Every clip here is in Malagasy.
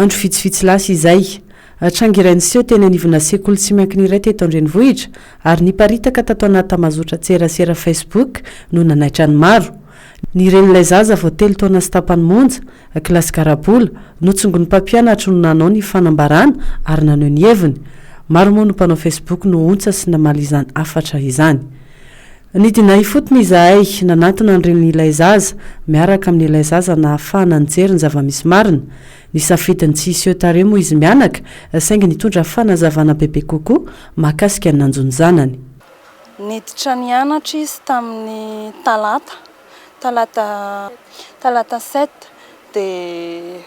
Andro vitsivitsy lasa izay, tranga iray niseho teny anivona sekoly tsy miankina iray teto an-drenivohitra ary niparitaka tato anaty tambazotran-tserasera Facebook no nanaitra ny maro. Ny renin'ilay zaza vao telo taona sy tapany monja, kilasy garabola, notsongon'ny mpampianatro no nanao ny fanambarana ary naneho ny heviny. Maro moa no mpanao Facebook no ontsa sy namaly izany hafatra izany. Nidina ifotony izahay, nanantona ny renin'ilay zaza, miaraka amin'ilay zaza nahafahana nijery ny zava-misy marina. Nisafidy ny tsy hiseho tarehy moa izy mianaka, saingy nitondra fanazavana bebe kokoa mahakasika ny nanjo ny zanany. Niditra nianatra izy tamin'ny talata, talata, talata sept, dia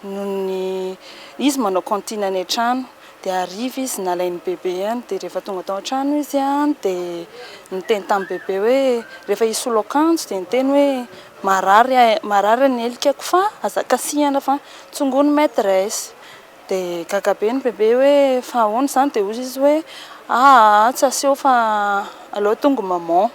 Nony izy manao cantine any an-trano dia hariva izy nalain'i bebe any dia rehefa tonga tao an-trano izy an dia niteny tamin'i bebe hoe rehefa hisolo akanjo dia niteny hoe marary aho marary ny helikako fa aza kasihana fa tsongoy ny maitresse dia gaga be ny bebe hoe fa ahoana izany dia hoy izy hoe aa tsy aseho fa aleo tonga maman.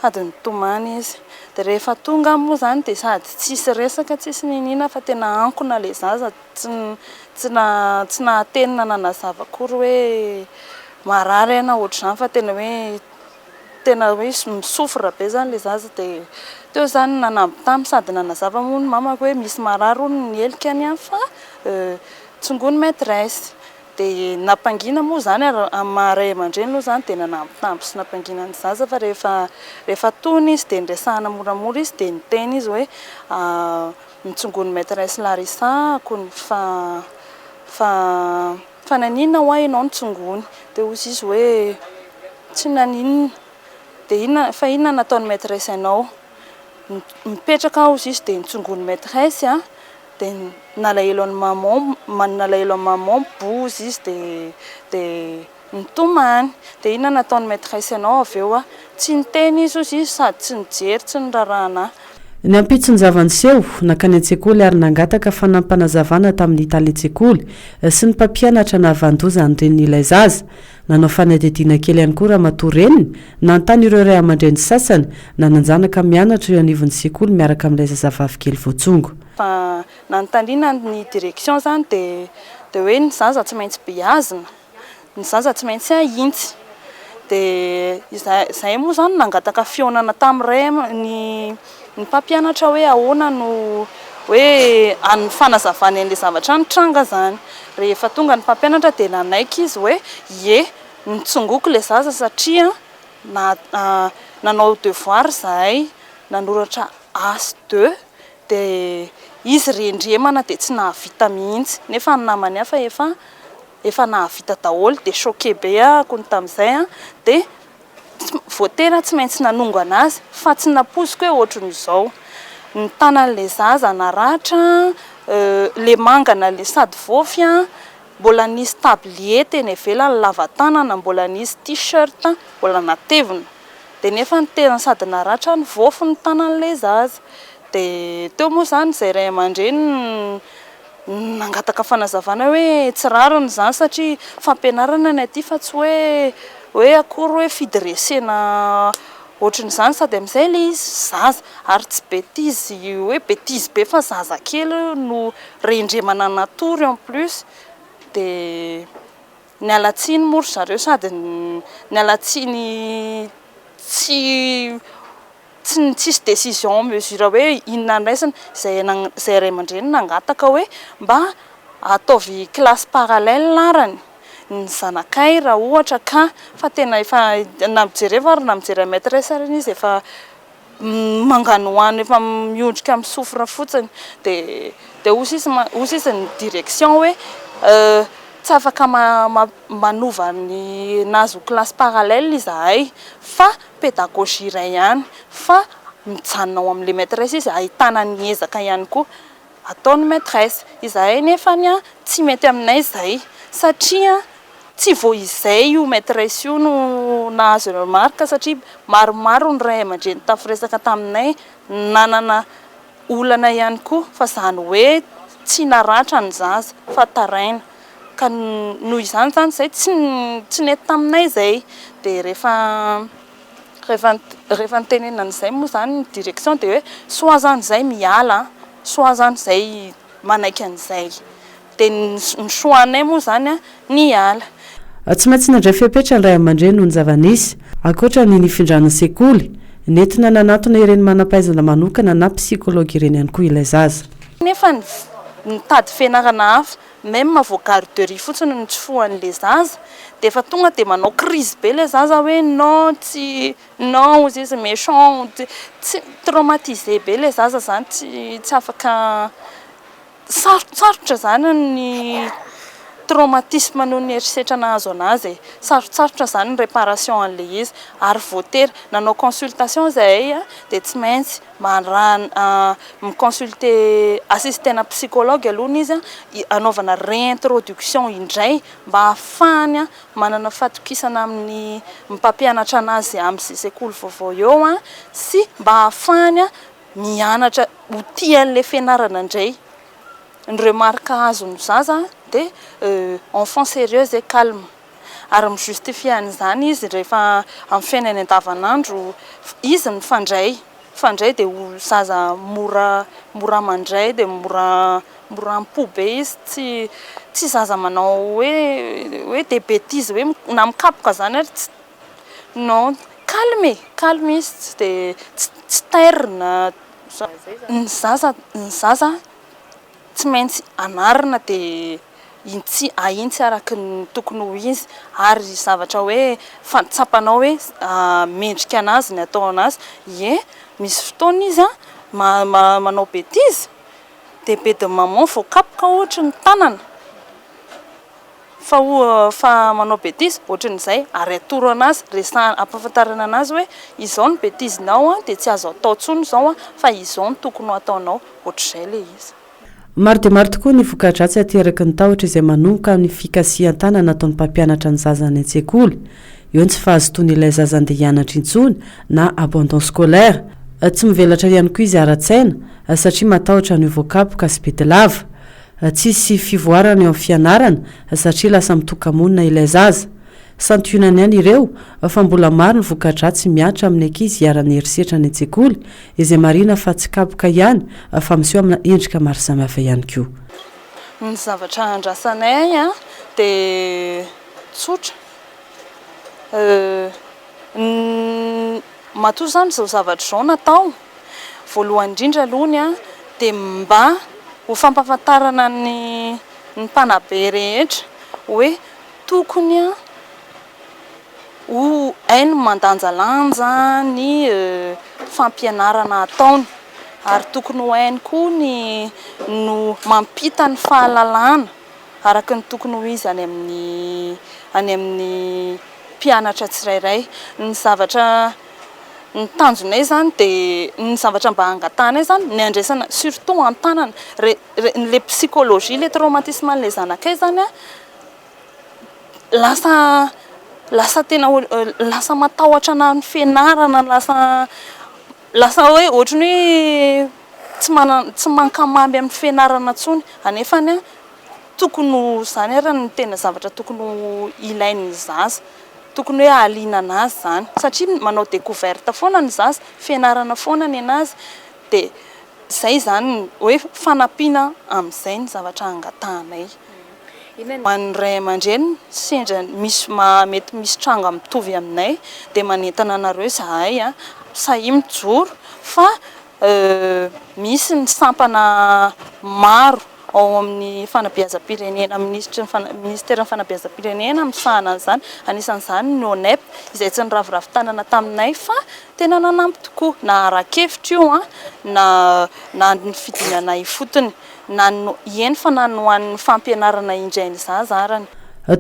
Sady nitomany izy. Dia rehefa tonga aho moa izany dia sady tsisy resaka tsisy niniana fa tena ankona ilay zaza, tsy tsy tsy nahateny na nanazava akory hoe marary aho na ohatr'izany fa tena hoe tena hoe mi-souffre be izany ilay zaza. Dia teo izany nanambitamby sady nanazava moa ny mamako hoe misy marary hono ny helikany an fa tsongoy ny maitresse. Dia nampangina moa izany ary amin'ny maha ray aman-dreny aloha izany dia nanambitamby sy nampangina ny zaza fa rehefa rehefa tony izy dia niresahana moramora izy dia niteny izy hoe nitsongoin'ny maitresse Larissa akony fa fa fa naninona hoa ianao nitsongony dia hozy izy hoe tsy naninona dia inona fa inona nataon'ny maitresse anao mipetraka aho hozy izy dia nitsongoin'ny maitresse an Dia nalahelo an'i maman, nalahelo an'i maman bozy izy dia dia nitomany. Dia inona nataon'ny maitresse anao avy eo ah? Tsy niteny izy hozy izy sady tsy nijery, tsy niraharaha anah. Ny ampitson'ny zava-niseho, nankany an-tsekoly ary nangataka fanampinazavana tamin'ny talen-tsekoly sy ny mpampianatra nahavanon-doza ny renin'ilay zaza. Nanao fanadihadiana kely ihany koa ramatoa reniny, nanontany ireo ray aman-dreny sasany nanan-janaka mianatra eo anivon'ny sekoly miaraka amin'ilay zazavavy kely voatsongo. Fa nanontaniana ny direction zany dia dia hoe ny zaza tsy maintsy beazina, ny zaza tsy maintsy ahintsy. Dia izahay moa zany nangataka fihaonana tamin'ny ray ny ny mpampianatra hoe ahoana no hoe any fanazavany an'ilay zavatra nitranga zany. Rehefa tonga ny mpampianatra dia nanaiky izy hoe ie, nitsongoko ilay zaza satria na nanao devoir izahay, nanoratra as deux dia izy rendremana dia tsy nahavita mihitsy nefa ny namany hafa efa efa nahavita daholo dia choqué be aho kony tamin'izay an, dia voatery aho tsy maintsy nanongana azy fa tsy nampoiziko hoe ohatran'izao. Ny tanan'ilay zaza naratra, ilay mangana ilay sady voafy an, mbola nisy tablier teny ivelany lava tanana, mbola nisy t-shirt mbola natevina. Dia nefa ny tena sady naratra no voafy ny tanan'ilay zaza. Dia teo moa izany izay ray aman-dreny nangataka fanazavana hoe tsy rariny izany satria fampianarana ny aty fa tsy hoe hoe akory hoe fidresena ohatran'izany sady amin'izay ilay izy zaza ary tsy betizy hoe betizy be fa zaza kely no rendremana natory en plus dia niala tsiny moa ry zareo sady niala tsiny tsy Tsy ny tsisy décision mesure hoe inona andraisana, izay izay ray aman-dreny nangataka hoe mba ataovy classe parallèle arany ny zanakay raha ohatra ka fa tena efa na mijereva ary na mijery an'i maitresse ary izy efa manganohano efa miondrika mi-souffre fotsiny dia dia hoy sisa hoy sisa ny direction hoe tsy afaka manova ny nazy ho classe parallèle izahay fa pédagogie iray ihany fa mijanona ao amin'ilay maitresse izy ahitana ny ezaka ihany koa ataon'ny maitresse. Izahay nefany tsy mety aminay izay satria tsy vao izay io maitresse io no nahazo remarque satria maromaro ny ray aman-dreny tafiresaka taminay nanana olana ihany koa fa izany hoe tsy naratra ny zaza fa taraina ka noho izany izany izay tsy tsy nety taminay izay dia rehefa rehefa rehefa nitenenana an'izay moa izany ny direction dia hoe soit izany izay miala soit izany izay. manaiky an'izay. Dia ny choix-nay moa izany ny hiala. Tsy maintsy nandray fepetra ny ray aman-dreny noho ny zava-nisy. Ankoatra ny nifindrana sekoly, nentina nanatona ireny manam-pahaizana manokana na psychologue ireny ihany koa ilay zaza. Nefa nitady fianarana hafa, même vao garderie fotsiny no nitsofohan'ilay zaza dia efa tonga dia manao crise be ilay zaza hoe non tsy non hozy izy méchant, tsy traumatisé be ilay zaza izany tsy tsy afaka. Sarotsarotra izany ny traumatisme noho ny herisetra nahazo an'azy e! Sarotsarotra izany ny réparation an'ilay izy ary voatery nanao consultation izahay dia tsy maintsy mi-consulter assister-na psychologue aloha izy hanaovana réintroduction indray mba hahafahany manana fatokisana amin'ny mpampianatra an'azy amin'izay sekoly vaovao eo sy mba hahafahany mianatra ho tia an'ilay fianarana indray. Ny remarque azon'ny zaza dia enfant sérieuse et calme. Ary mi-justifier an'izany izy rehefa amin'ny fiainany andavanandro, izy mifandray, mifandray dia ho zaza mora mora mandray dia mora mora am-po be izy, tsy tsy zaza manao hoe hoe des bêtises hoe na mikapoka izany ary tsy Non, calme e, calme izy tsy dia tsy tairina, ny zaza ny zaza tsy maintsy anarina dia hintsy ahintsy araka ny tokony ho izy ary zavatra hoe fa tsapanao hoe mendrika anazy ny atao anazy, ie misy fotoana izy an manao betise dia be de maman voakapoka ohatra ny tanana. Fa ho fa manao betise ohatran'izay ary atoro anazy, resahana, ampahafantarina anazy hoe izao ny betise-nao an, dia tsy azo atao intsony izao an, fa izao no tokony ho ataonao, ohatr'izay ilay izy. Maro dia maro tokoa ny voka-dratsy ateraky ny tahotra izay manomboka amin'ny fikasihan-tanana ataon'ny mpampianatra ny zaza any an-tsekoly. Eo ny tsy fahazotoan'ilay zaza handeha hianatra intsony na abandon scolaire. Tsy mivelatra ihany koa izy ara-tsaina satria matahotra ny ho voakapoka sy bedy lava. Tsisy fivoarana eo amin'ny fianarana satria lasa mitoka-monina ilay zaza. Santionany ihany ireo fa mbola maro ny voka-dratsy mihatra amin'ny ankizy iharan'ny herisetra any an-tsekoly izay marihina fa tsy kapoka ihany fa miseho amina endrika maro samihafa ihany koa. Ny zavatra andrasanay dia tsotra, ny matoa izany izao zavatra izao natao Voalohany indrindra aloha ny dia mba ho fampahafantarana ny ny mpanabe rehetra hoe tokony ho hainy mandanjalanja ny fampianarana ataony ary tokony ho hainy koa ny no mampita ny fahalalana araka ny tokony ho izy any amin'ny any amin'ny mpianatra tsirairay. Ny zavatra Ny tanjonay izany dia, ny zavatra mba angatahanay izany, ny handraisana surtout an-tanana, re, re, le psychologie, le traumatisme an'ilay zanakay izany an, lasa, lasa tena lasa matahotra na ny fianarana, lasa, lasa hoe ohatran'ny hoe tsy manana, tsy mankamamy amin'ny fianarana intsony, anefany an, tokony ho izany ary no tena zavatra tokony ho ilain'ny zaza. Tokony hoe hahaliana anazy izany satria manao découverte foana ny zaza, fianarana foana ny anazy dia izay izany hoe fanampiana amin'izay ny zavatra angatahanay. Ho an'ny ray aman-dreny sendra misy mety misy tranga mitovy aminay dia manentana anareo izahay sahia mijoro fa misy ny sampana maro ao amin'ny fanabeazam-pirenena, minisitry ny minisiteran'ny fanabeazam-pirenena misahana an'izany, anisan'izany ny ONEP izay tsy niraviravy tanana taminay fa tena nanampy tokoa na ara-kevitra io na na ny fidinana ifotony na ny eny fa na ny ho an'ny fampianarana indray ny zaza arany.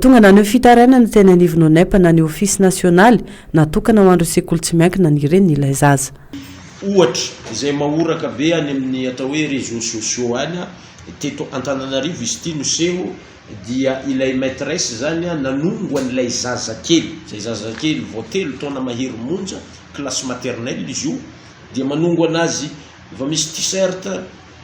Tonga naneho fitarainana teny anivon'ny ONEP na ny Ofisy nasionaly natokana ho an'ireo sekoly tsy miankina ny renin'ilay zaza. Ohatra, izay mahoraka be any amin'ny atao hoe réseaux sociaux any, teto Antananarivo izy ity no seho, dia ilay maitresse izany nanongo an'ilay zazakely, izay zazakely vao telo taona mahery monja, classe maternelle izy io, dia manongo an'azy efa misy t-shirt,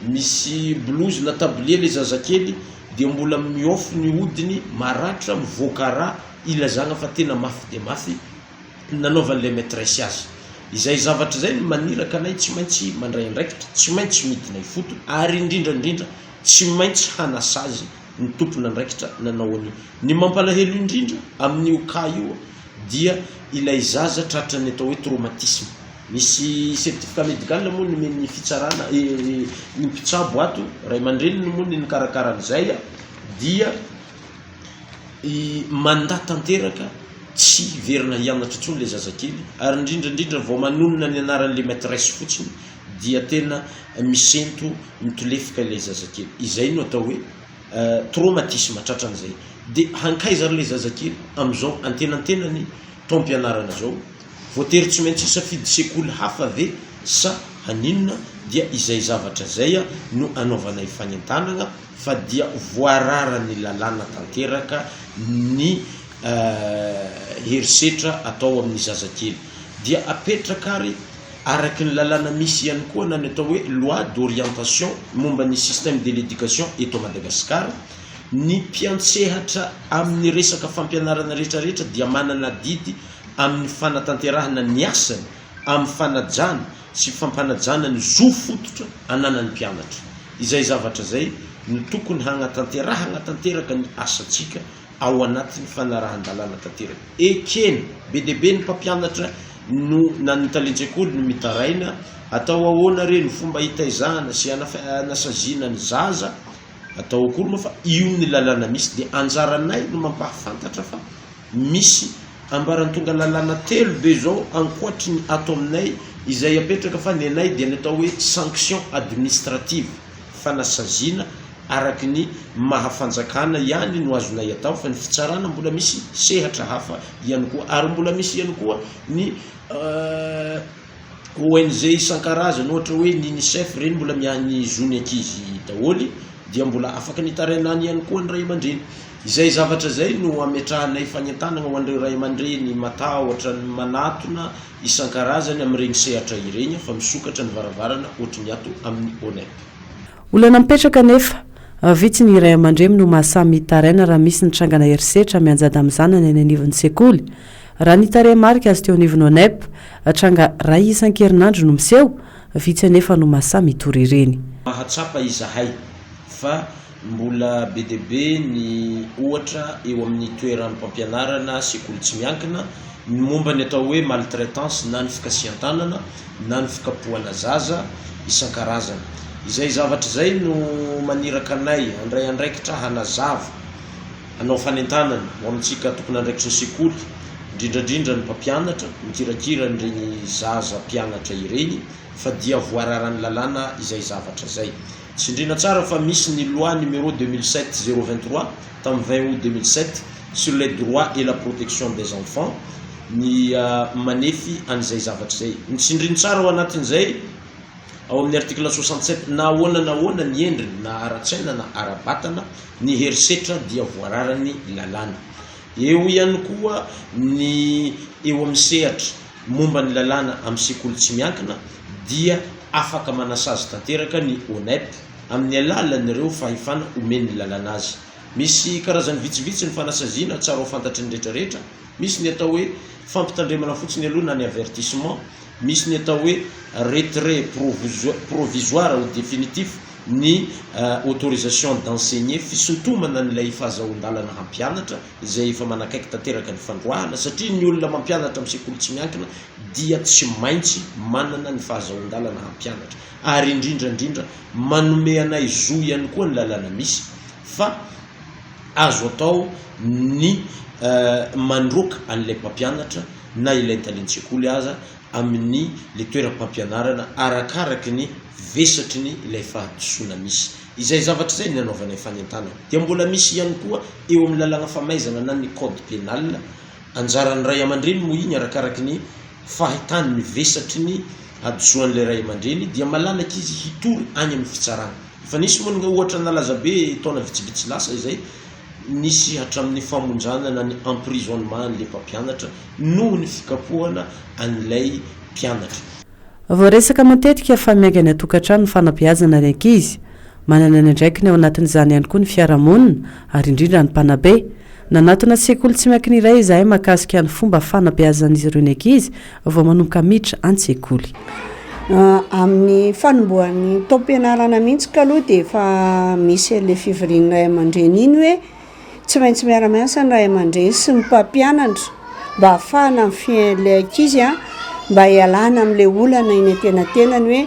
misy blouse na tablier ilay zazakely, dia mbola miôfy ny hodiny, maratra, mivoaka rà, ilazana fa tena mafy dia mafy. nanaovan'ilay maitresse azy. Izay zavatra izay no maniraka anay tsy maintsy mandray andraikitra, tsy maintsy midina ifotony ary indrindra indrindra tsy maintsy hanasazy ny tompon'andraikitra nanao an'io. Ny mampalahelo indrindra amin'io cas io dia ilay zaza tratran'ny atao hoe traumatisme. Misy certificat médical moa nomen'ny fitsarana, ny mpitsabo ato, ray aman-dreniny moa ny nikarakara an'izay dia mandà tanteraka tsy hiverina hianatra intsony ilay zazakely ary indrindra indrindra vao manonona ny anaran'ilay maitresse fotsiny dia tena misento mitolefika ilay zazakely. Izay no atao hoe traumatisme tratran'izay. Dia hankaiza ary ilay zazakely amin'izao antenantenany taom-pianarana izao? Voatery tsy maintsy hisafidy sekoly hafa ve sa haninona? Dia izay zavatra izay no anaovanay fanentanana fa dia voararan'ny lalàna tanteraka ny herisetra atao amin'ny zazakely. Dia apetraka ary araky ny lalàna misy ihany koa na ny atao hoe loi d'orientation momba ny système de l'éducation eto Madagascar, ny mpiantsehatra amin'ny resaka fampianarana rehetrarehetra dia manana adidy amin'ny fanatanterahana ny asany amin'ny fanajana sy fampanajana ny zo fototra ananan'ny mpianatra. Izay zavatra izay no tokony hagnatanterahagna tanteraka ny asantsika ao anatin'ny fanarahan-dalàna tanteraka. Ekena, be dia be ny mpampianatra no na ny talen-tsekoly no mitaraina, atao ahoana re ny fomba hitaizana sy hanasaziana ny zaza, atao akory moa fa io ny lalàna misy dia anjaranay no mampahafantatra fa misy ambarantonga lalàna telo be zao ankoatry ny ato aminay izay apetraka fa ny anay dia ny atao hoe sanction administrative, fanasaziana araky ny maha fanjakana ihany no azonay atao fa ny fitsarana mbola misy sehatra hafa ihany koa ary mbola misy ihany koa ny ONG isan-karazany ohatra hoe ny UNICEF ireny mbola miahy ny zon'ny ankizy daholo dia mbola afaka nitaraina any ihany koa ny ray aman-dreny. Izay zavatra izay no ametrahanay fanentanana ho an'ireo ray aman-dreny matahotra ny manatona isan-karazany amin'ireny sehatra ireny fa misokatra ny varavarana ohatry ny ato amin'ny ONEP. Olana mipetraka anefa, vitsy ny ray aman-dreny no mahasahy mitaraina raha misy ny trangana herisetra mianjady amin'ny zanany any anivon'ny sekoly. Raha ny tarehimarika azo teo anivon'ny ONEP, tranga iray isan-kerinandro no miseho, vitsy anefa no mahasahy mitory ireny. Mahatsapa izahay fa mbola be dia be ny ohatra eo amin'ny toeram-pampianarana sekoly tsy miankina ny momba ny atao hoe maltraitance na ny fikasihan-tanana na ny fikapohana zaza isan-karazany. Izay zavatra izay no maniraka anay handray andraikitra hanazava, hanao fanentanana ho amintsika tompon'andraikitry ny sekoly, indrindra indrindra ny mpampianatra mikirakira an'ireny zaza mpianatra ireny fa dia voararan'ny lalàna izay zavatra izay. Tsindriana tsara fa misy ny loi numéro 2007 023 tamin'ny 20 août 2007 sur les droits et la protection des enfants ny manefy an'izay zavatra izay. Ny tsindriny tsara ao anatin'izay ao amin'ny article 67 na ahoana na ahoana ny endriny na ara-tsaina na ara-batana ny herisetra dia voararan'ny lalàna. Eo ihany koa ny eo amin'ny sehatra momba ny lalàna amin'ny sekoly tsy miankina dia afaka manasazy tanteraka ny ONEP amin'ny alalan'ireo fahefana omen'ny lalàna azy. Misy karazany vitsivitsy ny fanasaziana tsara ho fantatry ny rehetrarehetra, misy ny atao hoe fampitandremana fotsiny aloha na ny avertissement, misy ny atao hoe retrait provisoire ou définitif, ny autorisation d'enseigner, fisintomana an'ilay fahazahoan-dalana hampianatra izay efa manakaiky tanteraka ny fandroahana satria ny olona mampianatra amin'ny sekoly tsy miankina dia tsy maintsy manana ny fahazahoan-dalana hampianatra ary indrindra indrindra manome anay zo ihany koa ny lalàna misy fa azo atao ny mandroaka an'ilay mpampianatra na ilay talen-tsekoly aza amin'ny le toeram-pampianarana arakaraky ny vesatry ny ilay fahadisoana misy. Izay zavatra izay ny anaovanay fanentanana. Dia mbola misy ihany koa eo amin'ny lalàna famaizana na ny code pénal, anjaran'ny ray aman-dreny moa iny arakaraky ny fahitany ny vesatry ny hadisoan'ilay ray aman-dreny dia malalaka izy hitory any amin'ny fitsarana. Efa nisy moa ny ohatra nalaza be taona vitsivitsy lasa izay nisy hatramin'ny famonjana na ny emprisonnement an'ilay mpampianatra noho ny fikapohana an'ilay mpianatra. Voaresaka matetika fa miainga any an-tokantrano ny fanabeazana ny ankizy. Manana ny andraikiny ao anatin'izany ihany koa ny fiarahamonina ary indrindra ny mpanabe. Nanatona sekoly tsy miankina iray izahay mahakasika ny fomba fanabeazan'izy ireo ny ankizy vao manomboka miditra an-tsekoly. Amin'ny fanombohan'ny taom-pianarana mihitsy kaloha dia efa misy an'ilay fivorian'ny ray aman-dreny iny hoe tsy maintsy miara-miasa ny ray aman-dreny sy ny mpampianatra mba hahafahana mifehy an'ilay ankizy mba hialana amin'ilay olana eny antenatenany hoe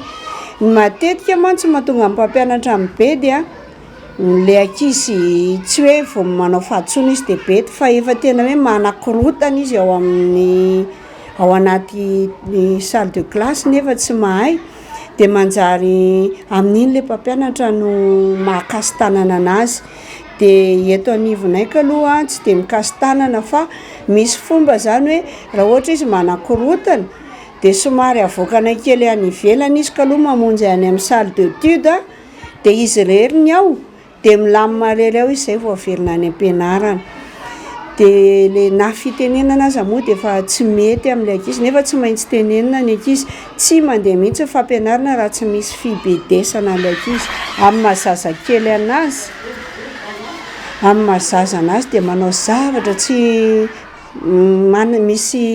ny matetika mantsy mahatonga ny mpampianatra mibedy ilay ankizy tsy hoe vao manao fahadisoana izy dia bedy fa efa tena hoe manakorontana izy ao amin'ny ao anaty salle de classe nefa tsy mahay de manjary amin'iny le mpampianatra no mahakasi-tanana anazy de eto anivonay kaloha tsy de mikasi-tanana fa misy fomba zany hoe raha ohatra izy manakorontana de somary avoakanay kely any ivelany izy kaloha mamonjy any amin'ny salle d'étude de izy irery ny ao Dia milamina irery ao izy zay vao averina any am-pianarana. Dia le na fitenenana aza moa dia efa tsy mety amin'ilay ankizy nefa tsy maintsy tenenina ny ankizy. Tsy mandeha mihitsy ny fampianarana raha tsy misy fibedesana ilay ankizy. Amin'ny maha zazakely anazy, amin'ny maha zaza anazy dia manao zavatra tsy mana- misy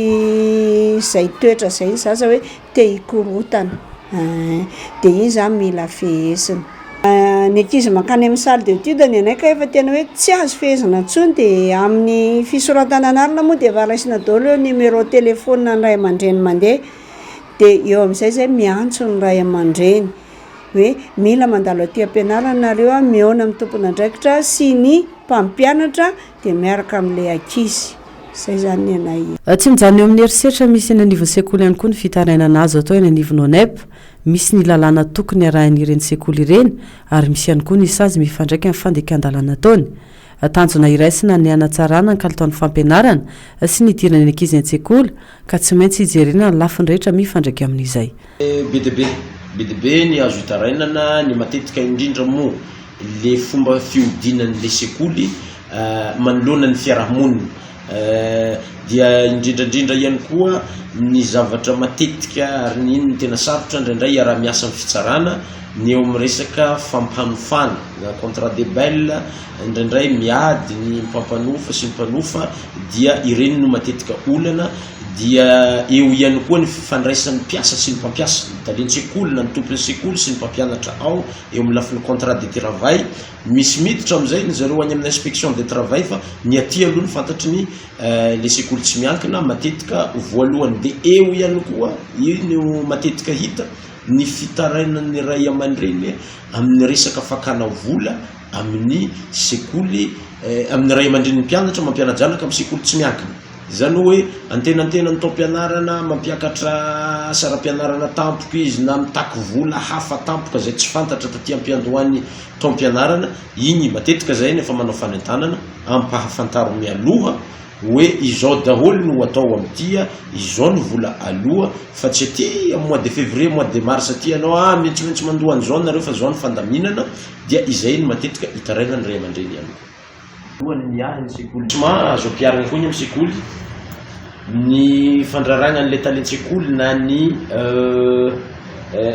izay toetra izay ny zaza hoe te hikorontana dia iny zany mila fehezina. Ny ankizy mankany amin'ny salle d'étude ny anay ka efa tena hoe tsy azo fehezina intsony dia amin'ny fisoratana anarana moa dia efa raisina daholo hoe numéro téléphone ny ray aman-dreny mandeha dia eo amin'izay zay miantso ny ray aman-dreny hoe mila mandalo aty am-pianarana nareo a, mihaona amin'ny tompon'andraikitra sy ny mpampianatra dia miaraka amin'ilay ankizy. Izay izany ny anay. Tsy mijanona eo amin'ny herisetra misy eny anivon'ny sekoly ihany koa ny fitarainana azo atao eny anivon'ny ONEP. Misy ny lalàna tokony harahin'ireny sekoly ireny ary misy ihany koa ny sazy mifandraika amin'ny fandikan-dalàna ataony. Tanjona iraisana ny hanatsarana ny kalitaon'ny fampianarana sy ny hidiran'ny ankizy an-tsekoly ka tsy maintsy hijerena ny lafiny rehetra mifandraika amin'izay. Be dia be, be dia be ny azo itarainana, ny matetika indrindra moa le fomba fihodinan'le sekoly manoloana ny fiarahamonina dia indrindra indrindra ihany koa ny zavatra matetika ary ny iny no tena sarotra indraindray iaraha-miasa amin'ny fitsarana ny eo amin'ny resaka fampanofana na contrat de bail indraindray miady ny mpampanofa sy ny mpanofa dia ireny no matetika olana dia eo ihany koa ny fifandraisan'ny mpiasa sy ny mpampiasa ny talen-tsekoly na ny tompon'ny sekoly sy ny mpampianatra ao eo amin'ny lafiny contrat de travail, misy miditra amin'izay ny zareo any amin'ny inspection de travail fa ny aty aloha ny fantatry ny le sekoly tsy miankina matetika voalohany de eo ihany koa io no matetika hita ny fitarainan'ny ray aman-dreny amin'ny resaka fakana vola amin'ny sekoly amin'ny ray aman-drenin'ny mpianatra mampiana-janaka amin'ny sekoly tsy miankina. Izany hoe antenantenan'ny taom-pianarana mampiakatra saram-pianarana tampoka izy na mitaky vola hafa tampoka izay tsy fantatra taty am-piandohan'ny taom-pianarana, iny matetika izay no efa manao fanentanana, ampahafantaro mialoha hoe izao daholo no atao amin'ity, izao ny vola aloa fa tsy aty amin'ny mois de février, mois de mars aty ianao ah tsy maintsy mandoa an'izao nareo fa izao ny fandaminana dia izay no matetika itarainan'ny ray aman-dreny ihany koa. Voalohany ny ahy ny sekoly. Ciment azo ampiharina koa ny amin'ny sekoly, ny fandrarana an'ilay talen-tsekoly na ny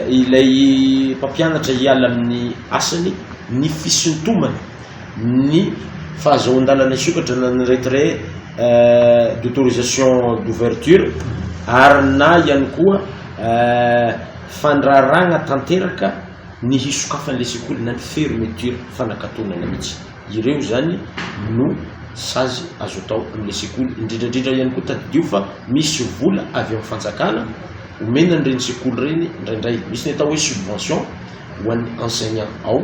ilay mpampianatra hiala amin'ny asany, ny fisintomana ny fahazahoan-dalana hisokatra na ny retrait d'autorisation d'ouverture ary na ihany koa fandrarana tanteraka ny hisokafan'ilay sekoly na ny fermeture, fanakatonana mihitsy. Ireo izany no sazy azo atao amin'ilay sekoly. Indrindra indrindra ihany koa tadidio fa misy vola avy amin'ny fanjakana omena an'ireny sekoly ireny indraindray. Misy ny atao hoe subvention ho an'ny enseignant ao,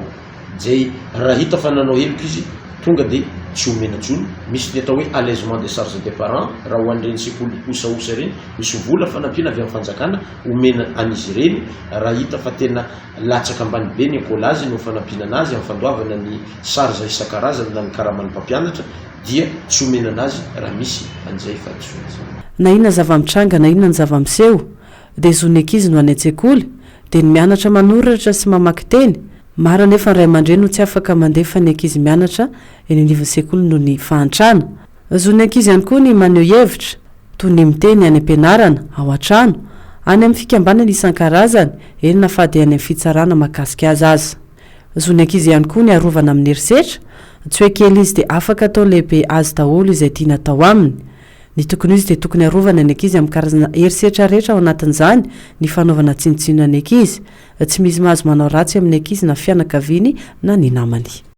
izay raha hita fa nanao heloka izy tonga dia tsy omena intsony. Misy ny atao hoe allègement de charge des parents raha ho an'ireny sekoly osaosa ireny, misy vola fanampiana avy amin'ny fanjakana omena an'izy ireny raha hita fa tena latsaka ambany be ny écolage no fanampiana anazy amin'ny fandoavana ny charge isan-karazany na ny karaman'ny mpampianatra dia tsy omena anazy raha misy an'izay fahadisoana izay. Na inona zava-mitranga na inona ny zava-miseho dia zon'ny ankizy no any an-tsekoly dia ny mianatra manoratra sy mamaky teny, maro anefa ny ray aman-dreny no tsy afaka mandefa ny ankizy mianatra eny anivon'ny sekoly noho ny fahantrana. Zon'ny ankizy ihany koa ny maneho hevitra, toy ny miteny any am-pianarana, ao an-trano, any amin'ny fikambanana isan-karazany, eny na fa dia any amin'ny fitsarana mahakasika azy aza. Zon'ny ankizy ihany koa ny arovana amin'ny herisetra, tsy hoe kely izy dia afaka atao lehibe azy daholo izay tiana atao aminy. Ny tokony ho izy dia tokony harovana ny ankizy amin'ny karazana herisetra rehetra ao anatin'izany ny fanaovana tsinontsinona ny ankizy. Tsy misy mahazo manao ratsy amin'ny ankizy na fianakaviany na ny namany.